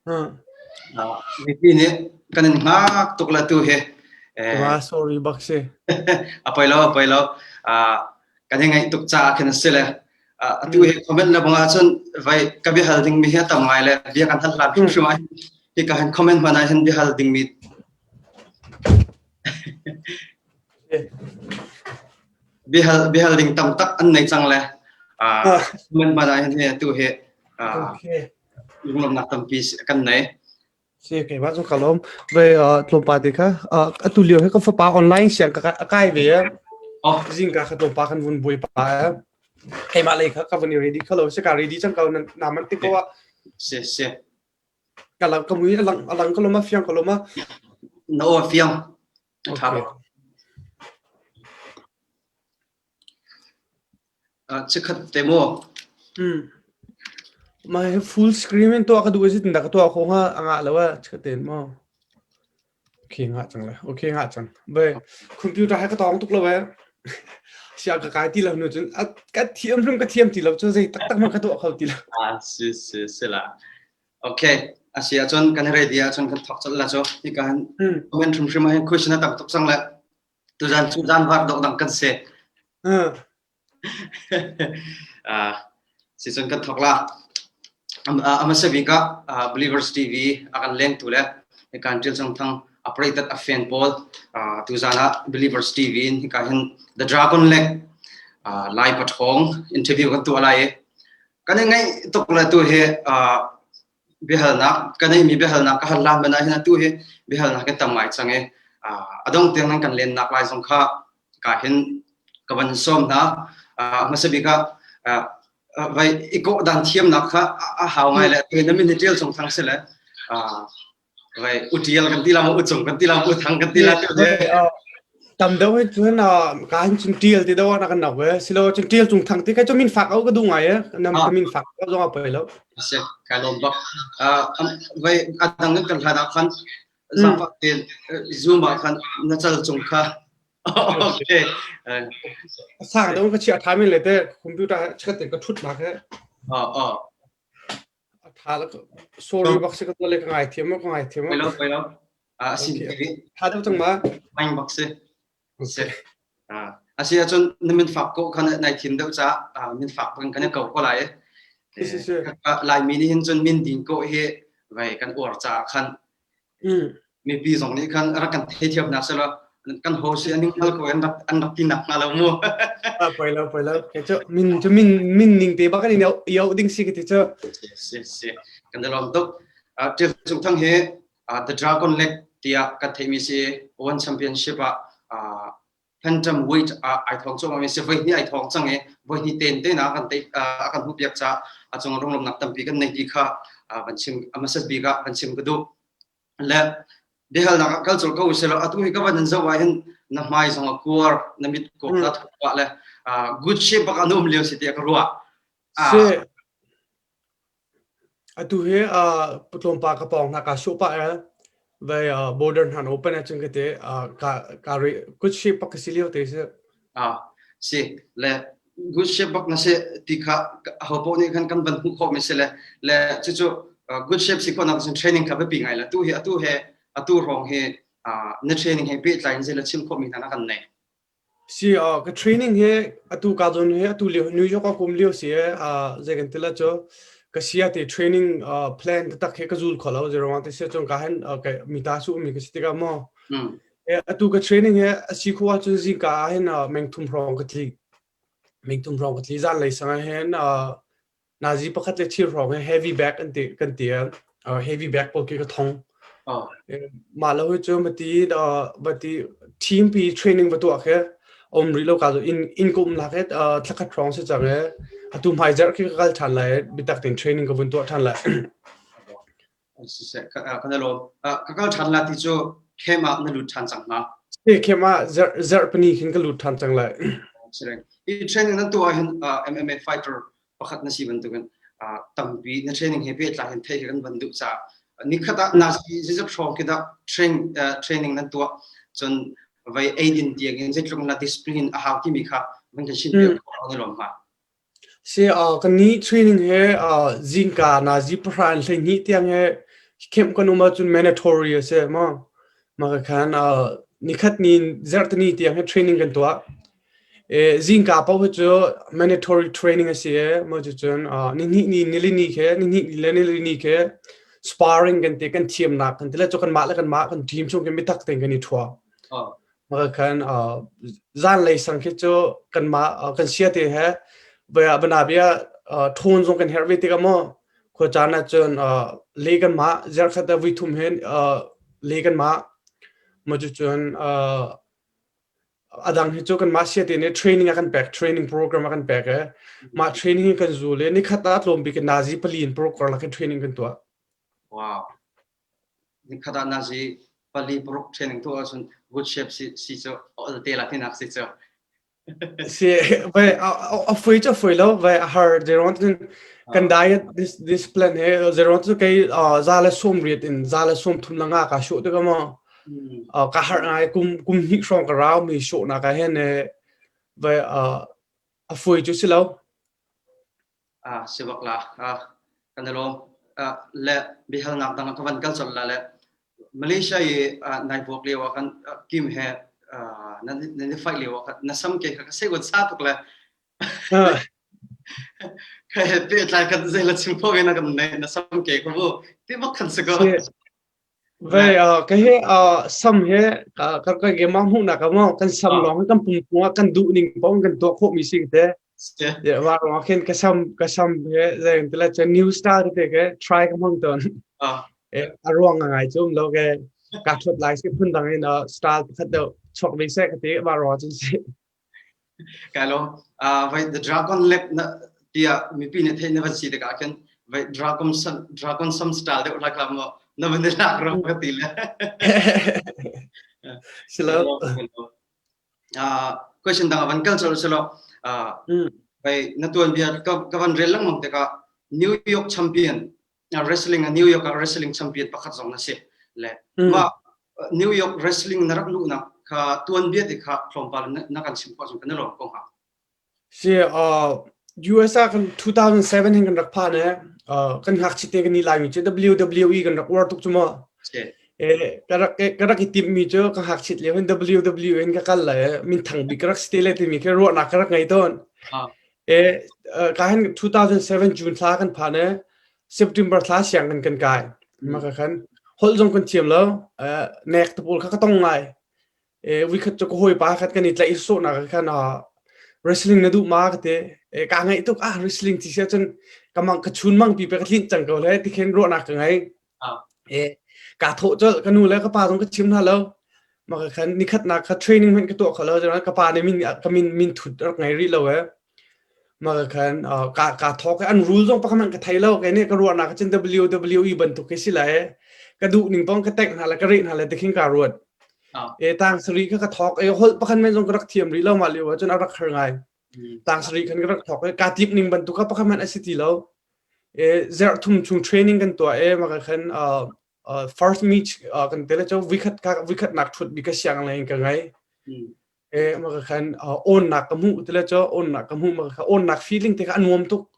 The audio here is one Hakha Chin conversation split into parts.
Mipi nih kan in hngak tuk la tu hi. Wa sorry bak si. A poi lo, a poi lo. Kan i ngaih tuk caah khin a si le. Atu hi comment le bang ahcun vai ka biahal ding mi hi a tam ngai le bia kan hal hlan hrimhrim ah hi ka han comment hmanh ah hin biahal ding mi biahal biahal ding tam tak an nei cang le comment hmanh ah hin hi atu hi lunglawmhnak tampi kan nei. Si keimah cu ka lawm. Ve tlawmpal te kha atu lio hi ka fapa online siang ka kai ve. Oh. Zingka kha tlawmpal kan vun buai pa. Keimah lei kha ka vun i ready kha lo si ka ready cang ko na man ti ko ah. Si si. Ka lang ka mui alang alang ka loma fiang ka loma. Na aw fiang. Tha. Chikkhat te maw? Mah hi full screen in tuah ka duh i dah ka tuah khawh hnga a ngah lo ah chikkhat tein maw? Okay ngah cang le. Okay ngah cang. Bai computer he ka tawng tuk lo eh. Sia ka kai ti lo nu cun ka thiam hrim ka thiam ti lo cu zei taktak ma ka tuah kho ti lo. Ah si si si la. Okay. Asi ahcun kan ready ahcun kan thawk colh la cu. Hika hin comment hrimhrim ah hin question a tam tuk cang le. Tuzan cu zan var dawh dang kan si. Uh, sicun kan thok la. Amasa bik ah Believers TV a kan lengtu le kan ṭil cang thang operated a fan pawl tuzan ah Believers TV in hika hin The Dragon Leg Lai pathawng interview kan tuah lai i kan i ngaih tuk le tu hi biahalnak ka neihmi biahalnak ka hal lan man ah hin atu hi biahalnak kan tam ngai cang i a dong tiang nan kan lennak lai zong kha ka hin ka van sawm hna. Hmasa bik ah vai i kawh dan thiamnak kha a hau ngai le na min hi tial chung thang si le vai utial kan ti la ma uchung kan ti la ma uthang kan ti la. Tam deuh hi cun ka hin cun tial ti deuh ah kan nok ve silo cun tial cung thang ti kai cu min fak au ka duh ngai e nam ka min fak au zong a poi lo. Si kai lom bak. Vai adang kan hlan ah khan zaangfak tein Zoom ah khan na cal cung kha. Okay. Sang deuh ka chia tha min le te computer chat te ka thut nak he. Ah ah. A tha la, sorry bak si ka le ka ngai thiam ka ngai thiam. Poi lo, poi lo. A sin ti. Tha deuh cang ma? Mang bak si. Si. A si ahcun na min fak ko khan nai thim deuh ca min fak bang kan ko ko lai. Si si. Laimi nih hin cun min din ko hi vai kan uar ca khan mipi zong nih khan rak kan theithiam hna selaw kan ho si an hngal ko an rak an rak ti nak hnga lo mu. Poi lo, poi lo. Ke cu min cu min min ning te bak in yo ding si ka ti cu. Si si kan da lom tuk. Ṭil Cung Thang hi The Dragon Leg tiah kan theihmi si One Championship ah Phantom weight ah ai thawng cuahmah mi si. Voi hnih ai thawng cang i voi hnih ten te na kan te a kan hmuh piak ca a cung runglomnak tampi kan nei ti kha van chim a hmasat bik ah van chim ka duh. Le biahalnak ah kal col ko usih law atu hi ka van in zoh ah hin na hmai zong a kuar, na mit kawk ta thuk le good shape bak an um lio si tiah ka ruah. Si Atu hi tlawmpal ka pawng hna kaa sawh pah i vai border hna an open ahcun ka ti ka good shape bak ka si lio te si. Ah, si le good shape bak na si ti kha ho paoh nih khan kan van hmuh khawh mi si le le cucu good shape si khawhnak cun training kha biapi ngai la tu hi atu he atu hrawng hi na training he pehtlai in zei la chim khawh mi hna na kan nei. Si ka training hi atu ka zawn hi atu lio New York ah kum lio si zei kan ti la cu ka sia te training plan taktak he ka zul kho lo zeruang te sia cun ka hen mi ta su mi ka si tikah maw atu ka training hi a si kho ahcun zingka ah hin mengthum hrawng ka tli mengthum hrawng ka tli zan lei sang ah hin nazi pakhat le thir hrawng hi heavy bag an ti kan ti heavy bag pawl khi ka thong. Mah lo hi cu mati mati team pi training va tuah khi om rih lo ka in in ko um lak he thlakhat hrawng si cang he atu hmai zarh khi ka kal than lai bitak tin training ka vun tuah than lai. Siseh kan i lawm. Ka kal ṭhan la ti cu camp ah na lut ṭhan cang hnga? Camp ah zarh pahnih khin ka lut ṭhan cang lai. I training nan tuah ahhin MMA fighter pakhat na si bantukin tampi na training he pehtlai in theih kan van duh caah nikhat ah na zeizat hrawng khi dah training nan tuah, cun vai eidin tiang in zeitluk na discipline a hau timi kha van kan chim piak khawh an i lawm hnga. Si, kan nih training he zingka nazi 10 in 12 tiang he. Camp kan um ahcun mandatory a si maw? Mah ka khan nikhat ni zarhtini tiang hi training kan tuah. Zingka paoh hi cu mandatory training a si i maw cucun nihnih ni nilini khi nihnih ni le nilini khi sparring kan ti kan thiamnak kan ti le cu kanmah le kanmah kan team chung khi biatak tein kan i ṭhua. Mah khan zanlei sang khi cu kanmah kan sia te he banabia ṭhawn zong kan herh ve tikah maw khua caan ahcun le kanmah zarhkhat ah voi thum hin le kanmah maw cucun a dang hi cu kanmah sia te nih training a kan pek training program a kan pek i mah training hi kan zul i nikhat ah tlawm bik in nazi pali in program lak in training kan tuah. Wow. Nikhat ah nazi pali paruk training tuah ahcun good shape si si cu ol te la tinak si cu. Si vai a foi cu foi lo vai a har zeron cun kan diet this this plan he zeron cu kei za le sawm riat in za le sawm thum la nga ka shu te ka mo ka har ngai kum kum hnih hrawng ka rau mi shu na ka hen vai a foi cu si lo. Si bak la. Kan i lawm. Le biahalnak dang ka van kal colh la le Malaysia i nai vuak lio ah khan Kim he nan i fight lio ah khan na sam ke kha ka sei sa tuk le ka he pehtlai kan zei la chim kho ve na kan nei na sam ke ko bu ti bak khan si ko. Ve ka he sam he ka ka ka ge ma hmuh nak ma kan sam lawng kan pum cung ah kan duh ning paoh kan tuah khawh mi si te. Ya wa ro khin ka sam ka sam he zeng te la chen new star te ke try ka hmang ton. E a ruang ngai chum lo ke ka thot lai si phun dang in style pakhat deuh chok ve se ka ti wa ro chun si. Kai lo vai the dragon leg na tiah mipi nih theih na van si tikah khin vai dragon sam dragon sam style deuh la kha mo na van lak ro ka ti le. Silo. Question dang van kal chol silo vai na tuan bia ka van rel lengmang tikah New York champion wrestling New York wrestling champion pakhat zong na si le ma New York wrestling na rak luhnak kha tuan bia te kha tlawmpal na kan chim khawh zong kan lawm ko hnga. Si USA kan 2007 hin kan rak phan e kan ngakchit te kan ni laimi cu WWE kan rak uar tuk cu mu. E ka rak ka rak i timh mi cu ka ngakchit lio hin WWE in ka kal lai min thang bik ka rak si te le timi khi ruahnak ka rak ngei tawn. E ka hin 2007 June thla kan phan e September thla siang kan kan kai. Ma ka khan holh zong kan thiam lo. Nek te pawl kha ka tong ngai. E vikhat cu ka hawipa khat kan i tlaih sawh nak khan wrestling na duh ma ka ti. E ka ngaih tuk ah wrestling ti sia cun ka mang ka chun mang pi pe ka tlinh cang ko le ti khin ruahnak ka ngei. E ka thawh col ka nu le ka pa zong ka chim hna lo. Ma ka khan nikhat nak kha training hmanh ka tuah kho lo. Ka pa nih min ka min min thut rak ngei rih lo e. Mah khan ka ka thawk i an rule zong pakhat hmanh ka thei lo. Kei nih ka ruahnak cun WWE bantuk khi si lai. Ka duh ning pong ka tengh hna le ka reh hna le tikhin kaa ruat. E tang sarih kha ka thawk i holh pakhat men zong ka rak thiam rih lo mah lio ah cun a rak har ngai. Tang sarih khan ka rak thawk i kaa tlip ning bantuk kha pakhat hmanh a si ti lo. E zarh thum chung training kan tuah i mah khan first meet kan te le cu vikhat ka vikhat nak thut bi ka siang le in ka ngai. E ma ka khan awnnak ka hmuh tile cu awnnak ka hmuh ma ka awnnak feeling te kha a nuam tuk.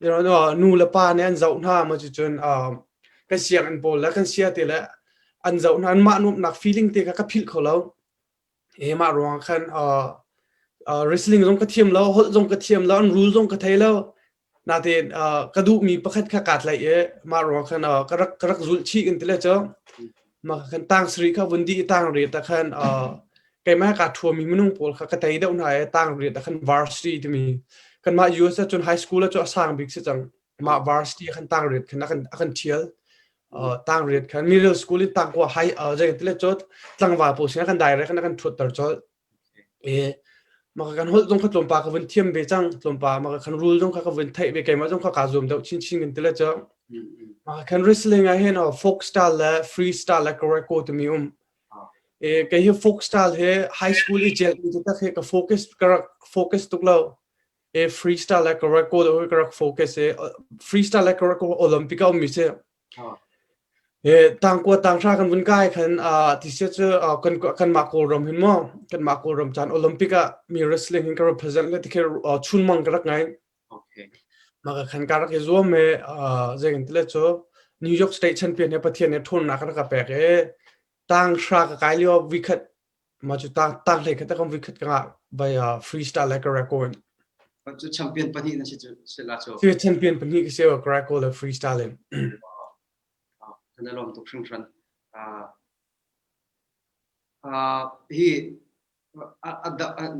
Nu le pa nih an zoh hna ma cucun kan sianginn pawl le kan sia te le an zoh hna anmah nuamhnak feeling te kha ka philh kho lo. E mah ruang khan wrestling zong ka thiam lo, holh zong ka thiam lo, an rule zong ka thei lo. Natein ka duhmi pakhat kha kaa tlaih i mah ruang khan ka rak ka rak zulh chih kan ti le cu mah khan tang sarih kha vun dih i tang riat ah khan keimah kaa ṭhuami minung pawl kha ka tei deuh hna i tang riat ah khan varsity timi kanmah US ah cun high school ah cu a sang bik si cang mah varsity ah khan tang riat khan a kan a kan ṭhial tang riat khan middle school in tang kua high zei ti le cu tlangval pawl sinah kan direct khan a kan ṭhuatter colh. E maka kan holh zong kha tlawmpa ka vun thiam ve cang tlawmpa maka kan rule zong kha ka vun theih ve keimah zong kha kaa zuam deuh chinchin kan ti le cu maka kan wrestling ah hin folk style le free style le Greco timi um e kei hi folk style he high school i gel mi tak he ka focus ka rak focus tuk lo e free style le Greco ka rak focus e free style le Greco Olympic a um mi si Tangkua tanghra kan vun kai khan tisia cu kan kanmah Kawlram hin maw kanmah Kawlram caan Olympic ah mi wrestling hin ka represent le tikhi chunmang ka rak ngai. Mah ka khan ka rak i zuam i zei kan ti le cu. New York State champion he Pathian he ṭhawnnak a rak ka pek i tang hra ka kai lio vikhat ma cu tang tang hlei khat kan vikhat ka ngah by uh, freestyle le Greco in. Cu champion pahnih na si cu si la cu. Si champion pahnih ka si Greco le freestyle in. Kan i lawm tuk hringhran. Uh, hi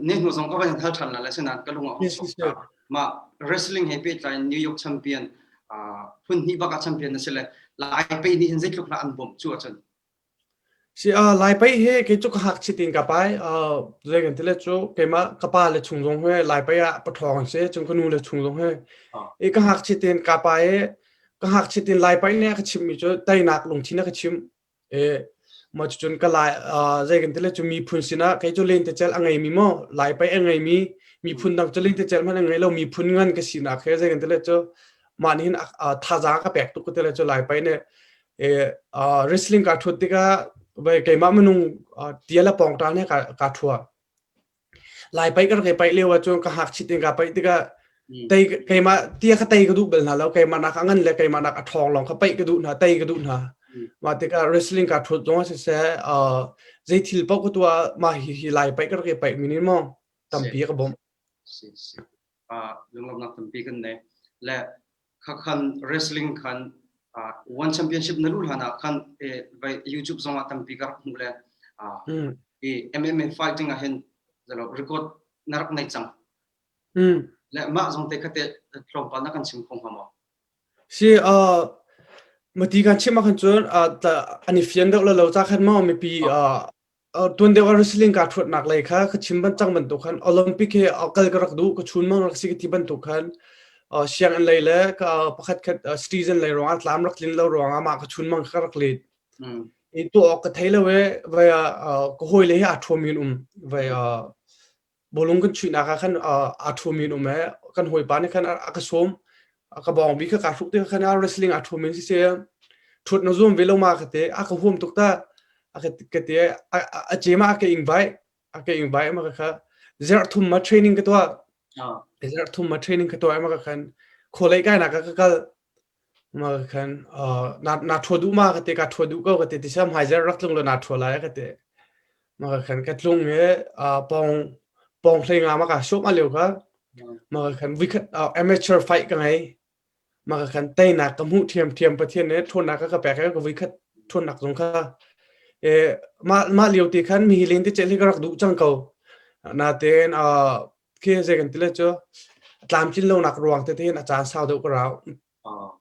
ne hnu zong ka van hal ṭhan la le sinan ka lung a hung ma wrestling he pehtlai New York champion phun hnih bak ah champion na si le Lai pei nih hin zeitluk dah an bawmh cu ahcun Si uh, Lai pei he kei cu ka hak chit in ka pai uh, zei kan ti le cu keimah ka pa le chung zong he Lai pei ah pathawng an si cung ka nu le chung zong he i ka hak chit in ka pa i ka hak chit in Lai pei nih a ka chimh mi cu teinak lungthin a ka chimh E mah cucun ka lai uh, zei kan ti le cu miphun sinah kei cu lentecelh a ngeimi maw lai pei a ngeimi miphun dang cu lentecelh hmanh a ngei lo miphun ngan ka sinak he zei kan ti le cu mah nih hin uh, thazaang ka pek tuk ka ti le cu lai pei nih e uh, wrestling ka thut tikah vai keimah minung uh, tial a pawng ta ne ka ka thua Lai paih ka rak i paih lio ahcun ka ngakchit in kaa paih tikah tei keimah tia kha tei ka duh bal hna lo. Keimah nak a ngan le keimah nak a ṭhawng lawng kha paih ka duh hna, tei ka duh hna. Mah tikah wrestling kaa ṭhut zong ah siseh, uh, zei thil paoh ka tuah mah hi hi Lai paih ka rak i paih mi nih maw tampi a ka bawmh. Si si. Uh, lunglawmhnak tampi kan nei. Le kha khan wrestling khan uh, one championship na lu hlan ah khan eh, vai YouTube zong ah tampi ka rak hmuh le uh, Mm. i MMA fighting ah hin zalo record na rak nei cang. Mm. Le mah zong te kha te tlawmpal na kan chim kho hnga maw? Si uh, mati kan chim ah khan cun uh, an i fian deuh lo lo ca khan maw mipi uh, Tuan deuh ah wrestling kaa ṭhuatnak lei kha ka chim ban cang bantuk khan Olympic hi kal ka rak duh ka chunmang rak si ka ti bantuk khan sianginn lei le ka pakhat khat citizen lei ruangah tlam rak tlin lo ruangah mah ka chunmang kha ka rak let. I tuah awk ka thei lo i vai ka hawile hi aa ṭhuami an um. Vai bawlung kan chuihnak ah khan aa ṭhumi an um i kan hawipa nih khan a ka sawm ka bawngbi kha kaa hruk tikah khan wrestling aa ṭhumi si seh ṭhut na zuam ve lo ma ka ti a ka huam tuk ta a ka ti a cem ah a ka invite a ka invite ma ka kha zerh thum ma training ka tuah zerh thum ma training ka tuah ma ka khan khualei kai nak ka kal Ma ka khan na na ṭhua duh ma ka ti ka ṭhua duh ko ka ti ti sam hmaizer rak tlung law na ṭhua lai ka ti. Ma ka khan ka tlung i pong pong hlei nga ma ka sawm a lio kha ma ka khan vikhat amateur fight ka ngei. Ma ka khan teinak ka hmuh ṭhiamṭhiam Pathian nih ṭhawnnak ka ka pek i ka vikhat ṭhawnnak zong kha e mah mah lio ti khan mi hi len ti cel hi ka rak duh cang ko. Natein khi zei kan ti le cu tlamtlin lonak ruang tete hin a caan sau deuh ka rau. Ah,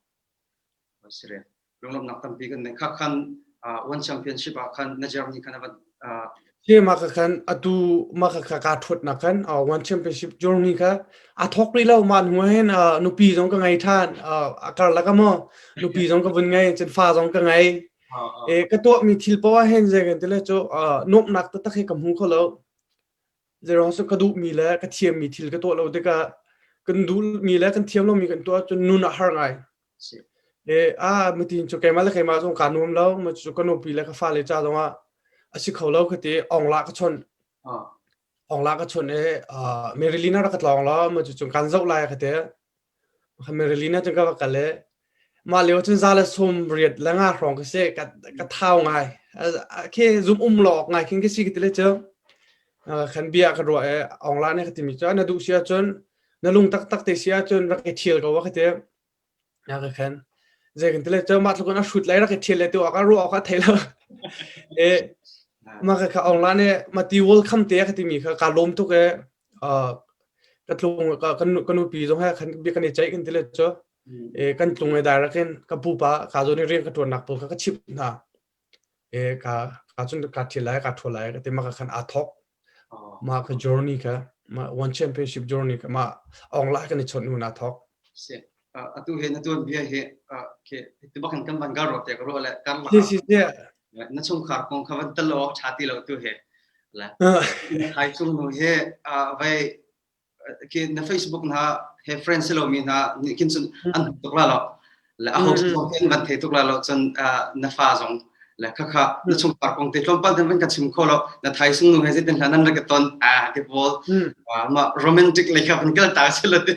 sire. Lunglawmhnak tampi kan nei. Kha khan one championship ah khan na Germany khan avan Hi ma ka khan atu ma ka ka ka thut na khan one championship journey kha a thok ri lo man hu hen nupi zong ka ngai than a kar la ka mo nupi zong ka vun ngai cun fa zong ka ngai e ka to mi thil pawa hen zei kan ti le chu nuamnak tak tak he ka hmu kho lo Zeiruang cu ka duhmi le ka thiammi thil ka tuah lo tikah kan duhmi le kan thiam lomi kan tuah ahcun nun a har ngai. E, ah, mutin cu keimah le keimah zong kaa nuam lo, ma cu ka nupi le ka fale ca zongah a si kho lo ka ti, ongla ka chawnh. Ongla ka chawnh i uh, Marilyn rak ka tlawng lo, ma cu cun kan zoh lai ka ti. Marilyn cun ka va kal i mah lio cun za le sawm riat le nga hrawng ka si ka ka thau ngai khi zum um lo awk ngai khin ka si ka ti le cu kan bia ka ruah i ong la ne ka timi cu na duh si ahcun na lung taktak te si ahcun rak i thial ko ka ti na ka khan zei kan ti le cu mah tluk in a hrut lai rak i thial le tu awk a ruah awk a thei lo e mah ka kha ong la ne ma ti welcome te ka timi kha ka lawm tuk e ka tlung ka ka nupi zong he khan bia kan i ceih kan ti le cu e kan tlung e direct in ka pupa ka zawn i rian ka ṭuannak pawl kha ka chimh hna e ka ka cun ka ṭhial lai ka ṭhual lai ka ti ma ka khan aa thawk ma ka journey kha ma one championship journey kha ma ong la kan i chawnh nu na thawk si atu he na tuan bia he ke ti bakan kan van gar ro te ka ro le kar la si si si na chungkhar kong kha van tal awk ṭha ti lo tu he la hai chung nu he vai ke na Facebook na he friends lo mi na ni kin chun an tuk la lo le a ho zong ken van thei tuk la lo chun na fa zong le kha kha na chungkhar kong te tlawmpal ten van ka chim kho lo na thai sung nu he zeitin hla nan ra ka ton a ti pawl ma romantic le kha van kal ta se lo te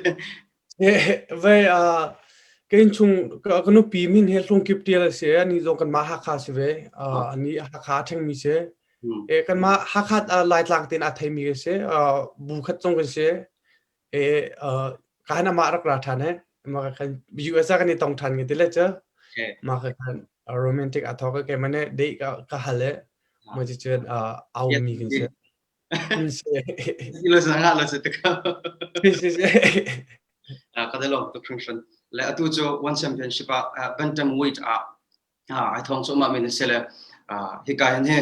Vai. Ka innchung ka nupi min he hlungkip tial a si. Ani zong kanmah Hakha si ve. Ani Hakha a ṭhengmi si. E kanmah Hakha Laitlang tein aa theimi ka si. Bu khat zong kan si. E ka han amah rak ra ṭhan he. Mah kan US ah kan i tong ṭhan nge ti le cu. Mah ka kan romantic a thawk ke mane date ka ka hal e. Mo ci cun au mi kan si. Lo sa lo sa te ka. Ka da lom tuk hringhran. Le atu cu One Championship ah bantamweight ah ai thong cu ma min se le hika hin hi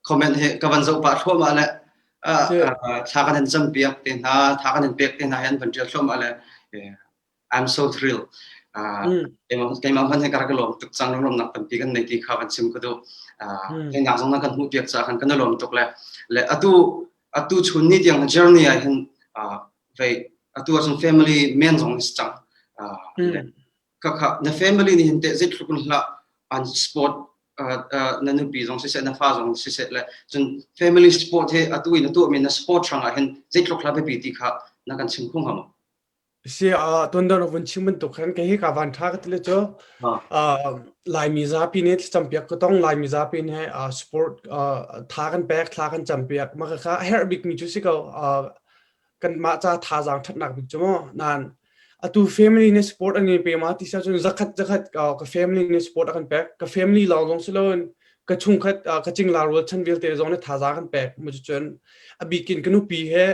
comment hi ka van zoh pah thluahmah le thla kan in cam piak te hna tha kan in pek te hna hin van tial thluahmah le I'm so thrilled. Keimah hmanh hi ka rak i lawm tuk cang lawmnak tampi kan nei ti kha van chim ka duh. Teinak zong na kan hmuh piak caah khan kan i lawm tuk le le atu atu chun ni tiang journey ah hin vei atu ahcun family men zong si cang. Ka kha na family nih hin teh zeitluk in hlah an sport na nupi zong siseh na fa zong siseh le cun family sport hi atu in na tuahmi na sport hrangah hin zeitluk hla biapi ti kha na kan chim kho hnga maw? Si ah tuandar vun chim bantuk khan kei hi ka van tha ka ti le cu Laimi zapi nih thlacam piak ka tong Laimi zapi nih sport tha kan pek thla kan cam piak mah kha a herh bik mi cu si ko kan mah ca thazaang thatnak bik cu mu nan atu family nih sport an pe ma ti sa cun zakhat zakhat ka family nih sport a kan pek ka family lawng zong si loin ka chungkhat ka cingla rual chan vialte zong nih thazaang kan pek mu cun a bikin ka nupi he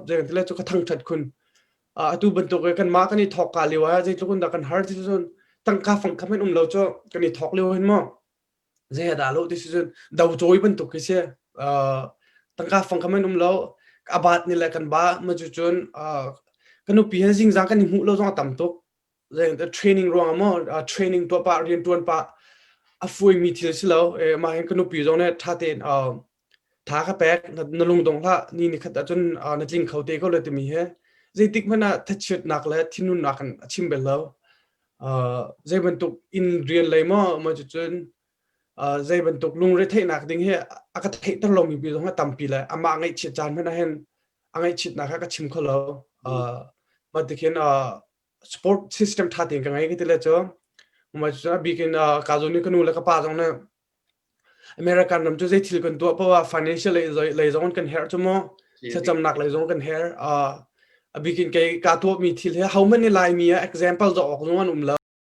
zei kan ti le cu ka thangthat khun atu bantuk i kanmah kan i thawk ka lio ah zeitluk in dah kan har ti cun tangka fang kha hmanh um lo cu kan i thawk lio hin maw zei dah lo ti si cun do cawi bantuk khi si tangka fang kha hmanh um lo abat ni le kan ba ma cu cun ka nupi he zingzang kan i hmuh lo zong a tam tuk training ruang maw training tuah pah rian tuan pah a fuimi thil si lo mah hin ka nupi zong nih tha tein tha ka pek na lungdong hlah ni ni khat ahcun na tling kho te ko le timi he zeitik hmanh ah thachiatnak le thinhunnak in a chim bel lo zei bantuk inn rian lei maw maw cucun zei bantuk lungretheihnak ding hi a ka theihter lomi pi zong a tampi le amah ngaihchiat caan hmanh ah hin a ngaihchiatnak kha ka chim kho lo mah tikhin sport system tha tein ka ngei ka ti le cu mah cu a bik in ka zawn i ka nu le ka pa zong nih American ram cu zei thil kan tuah poah financial lei, lei zong kan herh cu mu thlacamnak lei zong kan herh a bikin kei ka tuahmi thil hi ho hmanh nih Laimi ah example zoh awk zong an um lo.